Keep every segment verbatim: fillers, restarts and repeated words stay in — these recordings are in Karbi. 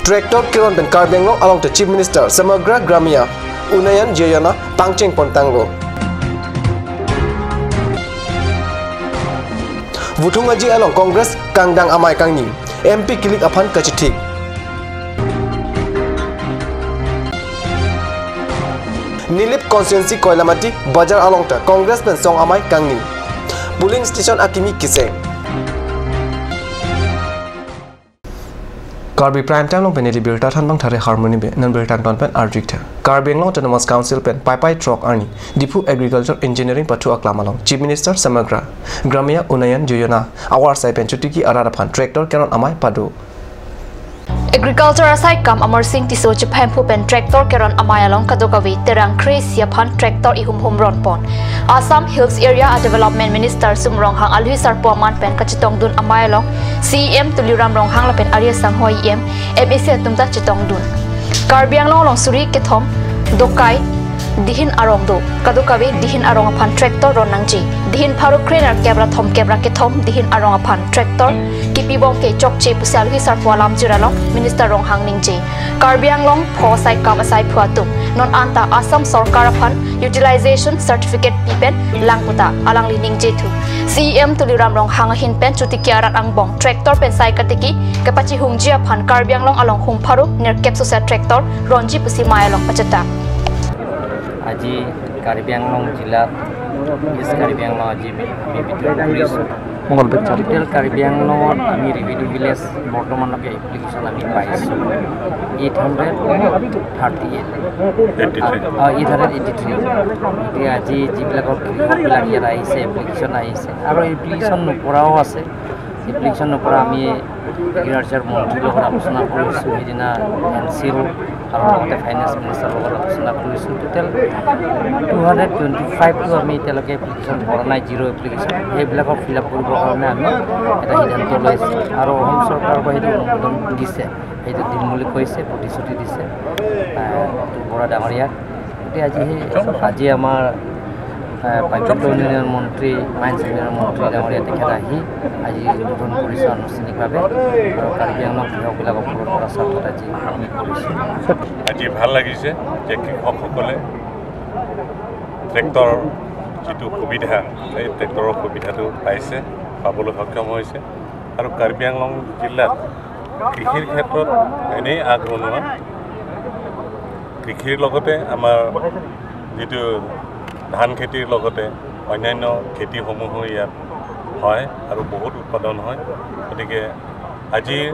Tractor keron pen Karbi Anglong along te Chief Minister Samagra Grameen Unnayan Yojana pangcheng pon tanglo. Vothungaji along Congress kangdang amei kangni, M P kilik aphan kachithik. Nilip constituency Koilamati Bazar along ta Congress pen song amei kangni, polling station akimi keseng. Karbi Prime Time along pen neli birta thanbang thare Harmony Bey, non birta angton pen arju-ik tha. Karbi Anglong Autonomous Council pen paipai throk arni Diphu Agriculture Engineering pathu aklam along Chief Minister Samagra Grameen Unnayan Yojana awar asai pen chotiki arat aphan tractor keron amei pado. Agriculture asai kam Amarsing Tisso chephemphu pen tractor keron amei along kadokave terang kre-isi aphan tractor ihum hum ron pon. Assam Hills Area a Development Minister Sum Ronghang alwi sarpo aman pen kachetongdun amei along C E M Tuliram Ronghang lapen Arya Sangho E M, M A C atum ta chetongdun. Karbi Anglong along suri kethom dokai dihin arong do. Kadokave dihin arong aphan tractor ron nangji. Dihin pharo kre-nerkep ra thomkep ra kethom dihin arong aphan tractor kipibom ke chokche pusi alwi sarpo alamjir along Minister Ronghang ningje. Karbi Anglong pho asai kam asaiphu atum non anta Assam Sorkar aphan utilization certificate pi pen lang puta alangli ningje thu. C E M Tuliram Ronghang ahin pen chotiki arat angbong tractor pen sai katiki kepachihungji aphan Karbi Anglong along hum pharo nerkep sosa tractor ronji pusi amei along pachethang. আজি কাৰ্বি আংলং জিলাত, ইষ্ট কাৰ্বি আংলং আজি আমি বিতৰণ কৰিছোঁ। মংগলদৈ চাৰি। টোটেল কাৰ্বি আংলঙত আমি revenue village বৰ্তমানলৈকে এপ্লিকেশ্যন আমি পাইছোঁ eight hundred thirty eight. Eighty three. অ, এইট হাণ্ড্ৰেড এইটি থ্ৰী। গতিকে আজি যিবিলাকৰ কৃষকবিলাক ইয়াত আহিছে, এপ্লিকেশ্যন আহিছে আৰু এপ্লিকেশ্যন নকৰাও আছে। এপ্লিকেশ্যন নকৰা আমি এগ্ৰিকালচাৰ মন্ত্ৰীৰ লগত আলোচনা কৰিছোঁ, সেইদিনা এন চি এল আৰু লগতে ফাইনেন্স মিনিষ্টাৰৰ লগত আলোচনা কৰিছোঁ। টোটেল টু হাণ্ড্ৰেড টুৱেণ্টি ফাইভটো আমি এতিয়ালৈকে এপ্লিকেশ্যন কৰা নাই, জিৰ' এপ্লিকেশ্যন। সেইবিলাকক ফিল আপ কৰিবৰ কাৰণে আমি এটা সিদ্ধান্ত লৈছোঁ আৰু অসম চৰকাৰৰ পৰা সেইটো অনুমোদন দিছে, সেইটো দিম বুলি কৈছে, প্ৰতিশ্ৰুতি দিছে, আহ, অতুল বৰা ডাঙৰীয়াক। গতিকে আজি সেই, আজি আমাৰ, আহ, পাৰ্বত্য উন্নয়ন মন্ত্ৰী, মাইন্স উন্নয়ন মন্ত্ৰী ডাঙৰীয়া তেখেত আহি আজি উদ্বোধন কৰিছে আনুষ্ঠানিকভাৱে আৰু কাৰ্বি আংলং কৃষকবিলাকক পূৰণ কৰাৰ স্বাৰ্থত আজি আমি কৰিছোঁ। আজি ভাল লাগিছে যে কৃষকসকলে ট্ৰেক্টৰ যিটো সুবিধা, সেই ট্ৰেক্টৰৰ সুবিধাটো পাইছে, পাবলৈ সক্ষম হৈছে। আৰু কাৰ্বি আংলং জিলাত কৃষিৰ ক্ষেত্ৰত এনেই আগৰণুৱা। কৃষিৰ লগতে আমাৰ যিটো ধান খেতিৰ লগতে অন্যান্য খেতিসমূহো ইয়াত হয় আৰু বহুত উৎপাদন হয়। গতিকে আজিৰ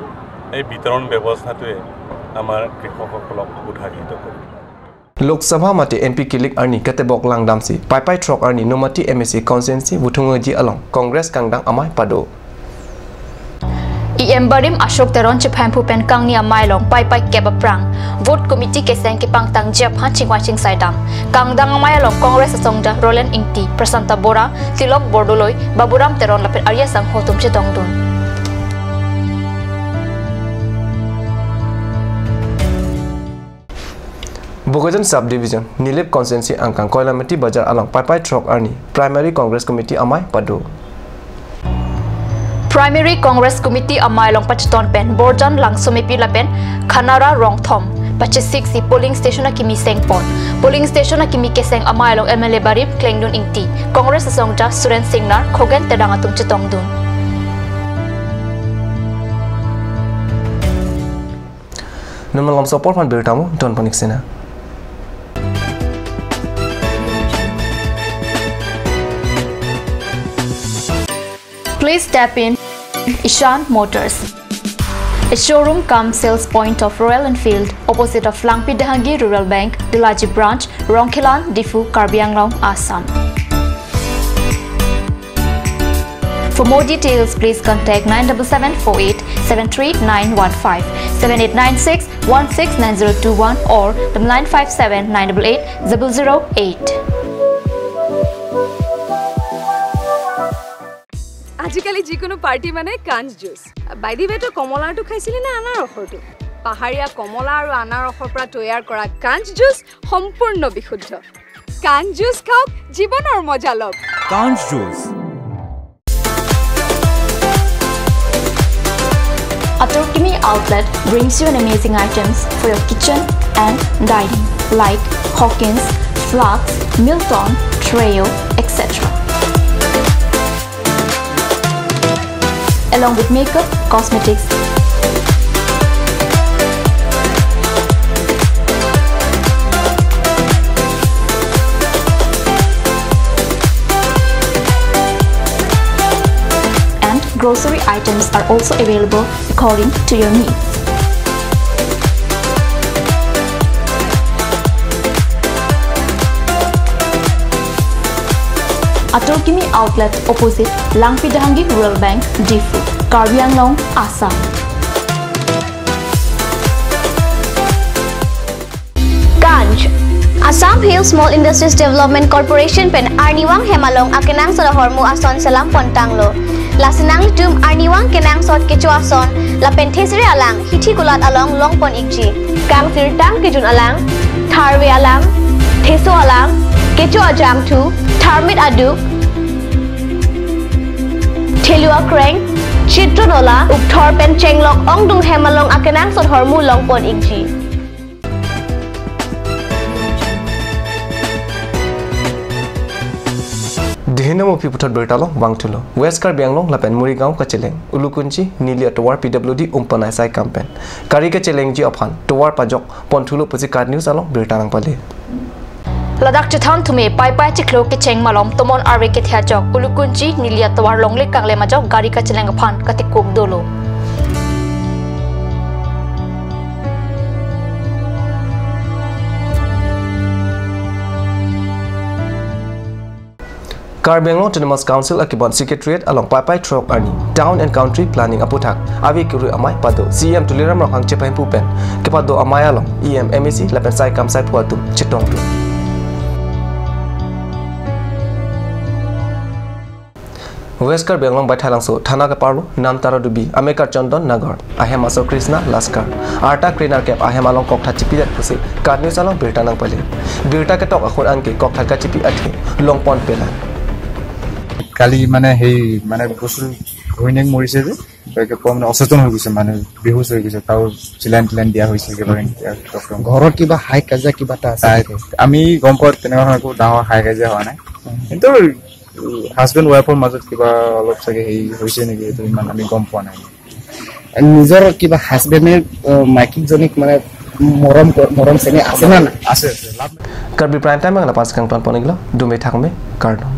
এই বিতৰণ ব্যৱস্থাটোৱে আমাৰ কৃষকসকলক উৎসাহিত কৰিব। Lok Sabha mate M P kilik arni katebok langdamsi paipai throk arni Nomati M A C constituency Vothungaji along Congress kangdang amei pado. E M barim Ashok Teron chephemphu pen kangni amei along paipai kep aphrang vote committee keseng kepangtangji aphan chingvai chingsaidam. Kangdang amei along Congress asongja Roland Ingti, Prasanta Bora, Tilok Bordoloi, Baburam Teron lapen Arya Sangho atum chetongdun. Bokajan Sub Division, Nilip Constituency angkang Koilamati Bazar along paipai throk arni Primary Congress Committee amei pado. Primary Congress Committee amei along pacheton pen Borjan Langsomepi lapen Khanara Rongthom pachesiksi polling station akimi sengpon. Polling station akimi keseng amei along M L A barim Klengdun Ingti, Congress asongja Suren Singnar, Khogen Tedang atum chetongdun. Non malom apor aphan birta mo don panik sena. Please step in Ishan Motors, a showroom cum sales point of Royal Enfield, opposite of Langpi Dehangi Rural Bank, Delaji Branch, Rongkhelan, Diphu, Karbi Anglong, Assam. For more details, please contact nine double seven four eight seven three nine one five, seven eight nine six one six nine zero two one or double nine five seven nine double eight double zero eight. আজিকালি যিকোনো পাৰ্টি মানে কাঞ্চ juice. By the ৱে, তই কমলাৰটো খাইছিলি নে আনাৰসৰটো? পাহাৰীয়া কমলা আৰু আনাৰসৰ পৰা তৈয়াৰ কৰা কাঞ্চ জুচ সম্পূৰ্ণ বিশুদ্ধ। কাঞ্চ জুচ খাওক, জীৱনৰ মজা লওক। কাঞ্চ juice. Atur kimi Outlet brings you an amazing items for your kitchen and dining, like Hawkins, flasks, Milton, Treo, et cetera. Along with makeup, cosmetics, and grocery items are also available according to your needs. Atur Kimi Outlet, opposite Langpi Dehangi Rural Bank, Diphu, Karbi Anglong, Assam. Ganj. Assam Hill Small Industries Development Corporation pen arnivang hem along akenangsot ahormu ason selam pontanglo. Lasi nanglitum arnivang kenangsot kecho ason lapen thesere alang hithi kulat along longpon ikji. Kangsirtang kejun alang, tharve alang, theso alang, kecho ajangthu, tharmit aduk, thelu akreng, chitro nola, ukthor pen chenglok ongdung hem along akenangsot ahormu longpon ikji. Dihin Namo Pi puthot birta along vangthulo. West Karbi Anglong lapen Morigaon kacheleng Ulukunchi neli atovar P W D umpanai saikam pen gari kachelengji aphan tovar pajok ponthulo pusi KAT News along birta nangpale. Ladak chethan thume Paipai chiklo kecheng malom tomon arve kethe ajok Ulukunchi neli atovar longle kanglem ajok gari kacheleng aphan katikuk dolo. Karbi Anglong Autonomous Council akibon Secretariat along Paipai throk arni Town and Country Planning aputhak ave kuru amei pado C E M Tuliram Ronghang chepahempu pen kepado amei along E M, M A C lapen saikam saiphu atum chetongdun. West Karbi Anglong Baithalangso thana keparlo Namtara Dubi, amekar Chandan Nagar, ahem asor Krishna Laskar, arta krenerkep ahem along kokthat chipidet pusi KAT News along birta nangpale. Birta ketok ahut anke kokthat kachipi athe longpon pelang. কালি মানে সেই মানে বস্তু ঘৈণীয়েক মৰিছে যে, গিৰিয়েকে মানে অচেতন হৈ গৈছে, মানে বেহুচ হৈ গৈছে, তাও চিলাইন টিলাইন দিয়া হৈছে একেবাৰে। ঘৰত কিবা হাই কাজিয়া কিবা এটা আছে তাই নেকি? আমি গম পোৱা তেনেকুৱা ধৰণৰ একো ডাঙৰ হাই কাজিয়া হোৱা নাই, কিন্তু হাজবেণ্ড ৱাইফৰ মাজত কিবা অলপ চাগে হেৰি হৈছে নেকি, এইটো ইমান আমি গম পোৱা নাই। নিজৰ কিবা হাজবেণ্ডে, আহ, মাইকীজনীক মানে মৰম ক-, মৰম চেনেহ আছে নে নাই? আছে, আছে। লাভ নাই। Karbi Prime Time ang lapas kang ton poniglo, dume thakme, kardom.